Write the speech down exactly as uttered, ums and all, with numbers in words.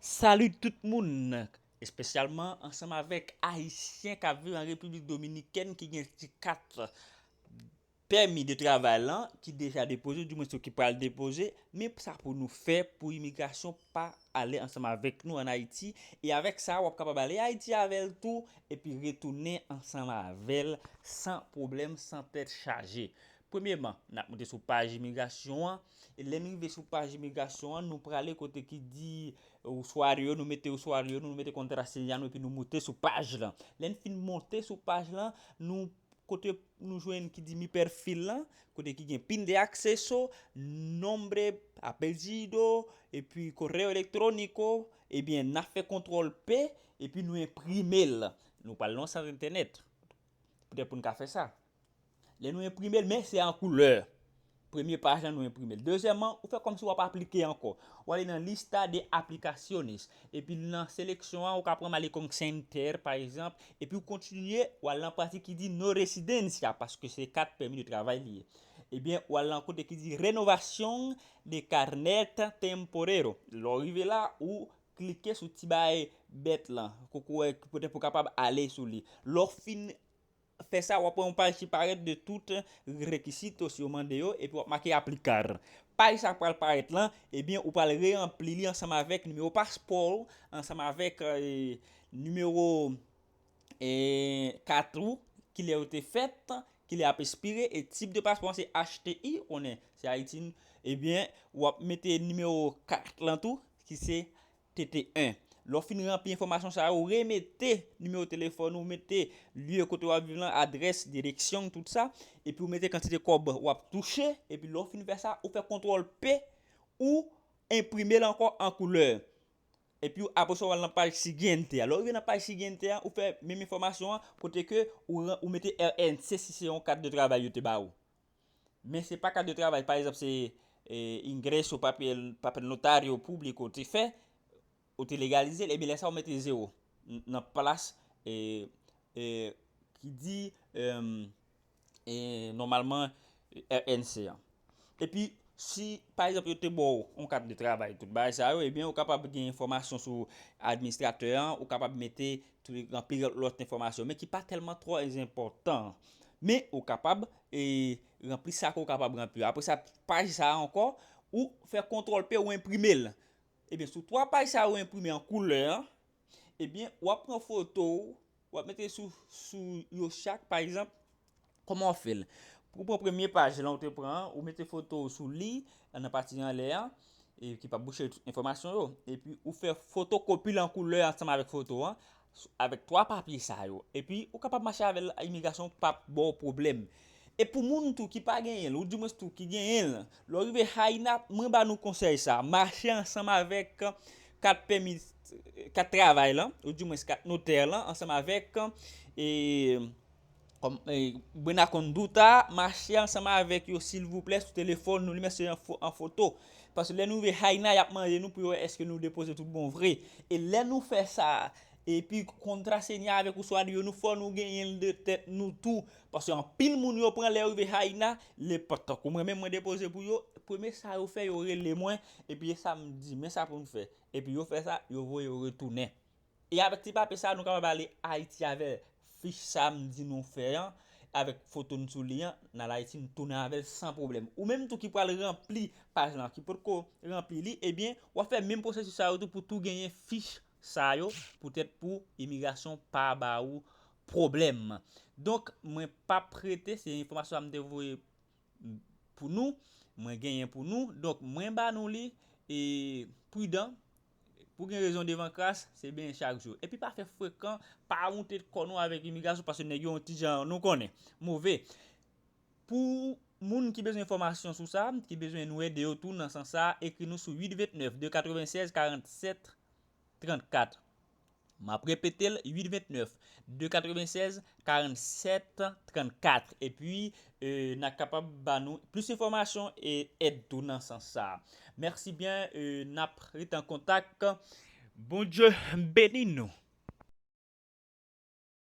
Salut tout moun, espesyalman ansanm avèk Ayisyen k ap viv an Repiblik Dominikèn ki gen ti kat pèmi de travay lan ki deja depoze, di mwen ki pral depoze, men sa pou nou fè pou imigrasyon pa ale ansanm avèk nou ann Ayiti. E avèk sa, w ap kapab ale Ayiti avè l tou, epi retounen ansanm avè l san pwoblèm, san tèt chaje. Premyèman, n ap monte sou paj imigrasyon an. E lè n rive sou paj imigrasyon an, nou prale kote ki di usuario, nou mete usuario nou, nou mete contraseña nou, epi nou monte sou paj lan. Lè n fin monte sou paj lan, nou kote nou jwenn ki di mi perfil lan, kote ki gen pin de acceso, nombre, apelyido, epi correo electrónico, ebyen, n ap fè kontwòl P, epi nou enprime l. Nou pral nan sant entènèt. Poutèt pou n ka fè sa. Lè nou enprime l, men se an koulè. Premye paj lan nou enprime l. Dezyèmman, ou fè kòmsi w ap aplike ankò. Ou ale nan lista de aplicaciones. Epi nan seleksyon an, ou ka pran Malecon Center, pa egzanp. Epi ou kontinye, ou al nan pati ki di no residencia, paske se kat pèmi de travay li ye. Ebyen, ou al nan kote ki di renovación de carnet temporero. Lè w rive la, ou klike sou ti bagay bèt lan. Koko, poutèt pou w kapab ale sou li. Lè w fin fè sa, w ap wè yon paj ki parèt de tout requisitos yo mande yo, epi w ap make aplicar. Paj sa pral parèt lan, ebyen, ou pral reranpli li ansanm avèk nimewo paspò w, ansanm avèk eh, nimewo eh, kat ou, kilè yo te fèt, kilè y ap espire, e tip de paspò an se H T I, ou konnen, se Ayiti, ebyen, w ap mete nimewo kat lan tou, ki se T T en. Lè w fin ranpli enfòmasyon sa yo, ou remete nimewo telefòn ou, mete lye kote w ap viv lan, adrès, direksyon, tout sa, epi ou mete kantite kòb w ap touche, epi lè w fin fè sa, ou fè kontwòl P, ou enprime l ankò an koulè. Epi apre sa, ou al nan paj siguiente a. Lè w rive nan paj siguiente a, ou fè menm enfòmasyon an, kote ke ou, ran- ou mete R N C si se yon kat de travay yo te ba ou. Men se pa kat de travay, pa egzanp, se eh, ingreso, papel, papel notario público te fè, ou te legalize l, ebyen lè sa ou mete zewo n- nan plas eh, eh, ki di eh, eh, nòmalman R N C an. Epi, si, pa egzanp, yo te ba w yon kat de travay, tout bagay sa yo, ebyen, ou kapab gen enfòmasyon sou administratè an, ou kapab mete, tou, ranpli lòt enfòmasyon, men ki pa tèlman twò enpòtan. Men, ou kapab eh, ranpli sa ke ou kapab ranpli. Apre sa, paj sa a ankò, ou fè kontwòl P, ou enprime l. Ebyen, sou twa paj sa yo enprime an koulè an, ebyen, w ap pran foto w, w ap mete sou, sou yo chak, pa egzanp, kòman w fè l? Pou w pran premye paj lan ou te pran an, ou mete foto w sou li, nan pati anlè an, e ki p ap bouche tout enfòmasyon yo. Epi ou fè fotokopi l an koulè ansanm avèk foto an, avèk twa papye sa yo. Epi ou kapab mache avè l, imigrasyon p ap ba w pwoblèm. E pou moun tou ki pa genyen l, oudimwens tou ki genyen l, lè w rive Haina, mwen ba nou konsèy sa, mache ansanm avèk kat pèmi, kat travay lan, oudimwens kat notè lan, ansanm avèk e, kòm, e, Buena Conducta, mache ansanm avèk yo, silvouplè, sou telefòn nou, li mèt se an fo- an foto. Paske lè nou rive Haina, y ap mande nou pou yo wè èske nou depoze tout bon vre. E lè nou fè sa, epi kontrasenya avèk usuario nou, fò nou genyen l de tèt nou tou. Paske anpil moun yo pran lè yo rive Haina, le pa tankou mwen menm mwen depoze pou yo, premye sa yo fè, yo rele mwen, epi e sa m di, men sa pou m fè. Epi yo fè sa, yo voye yo retounen. E avèk ti papye sa, nou kapab ale Ayiti avè fich sa m di nou fè an, avèk foto n sou li an, n al Ayiti, n tounen avè l san pwoblèm. Ou menm tou ki pral ranpli paj lan, ki potko ranpli li, ebyen, w ap fè menm pwosesis sa yo tou pou tou genyen fich sa yo, poutèt pou imigrasyon pa ba ou pwoblèm. Donk, mwen p ap rete, se enfòmasyon sa m te voye pou nou, mwen genyen pou nou. Donk, mwen ba nou li, e pridan, pou gen rezon devan kras, se benyen chak jou. Epi pa fè frekan, pa wonte kò nou avèk imigrasyon, paske nèg yo yon ti jan, nou konnen, move. Pou moun ki bezwen enfòmasyon sou sa, ki bezwen nou ede yo tou nan sans sa, ekri nou sou uit vennèf, de katrevennsèz, karannsèt, trannkat. M ap repete l, uit vennèf, de katrevennsèz, karannsèt, trannkat. Epi, e, n a kapab ba nou plis enfòmasyon e èd tou nan sans sa. Mèsi byen, e, n ap rete an kontak. Bondye beni nou.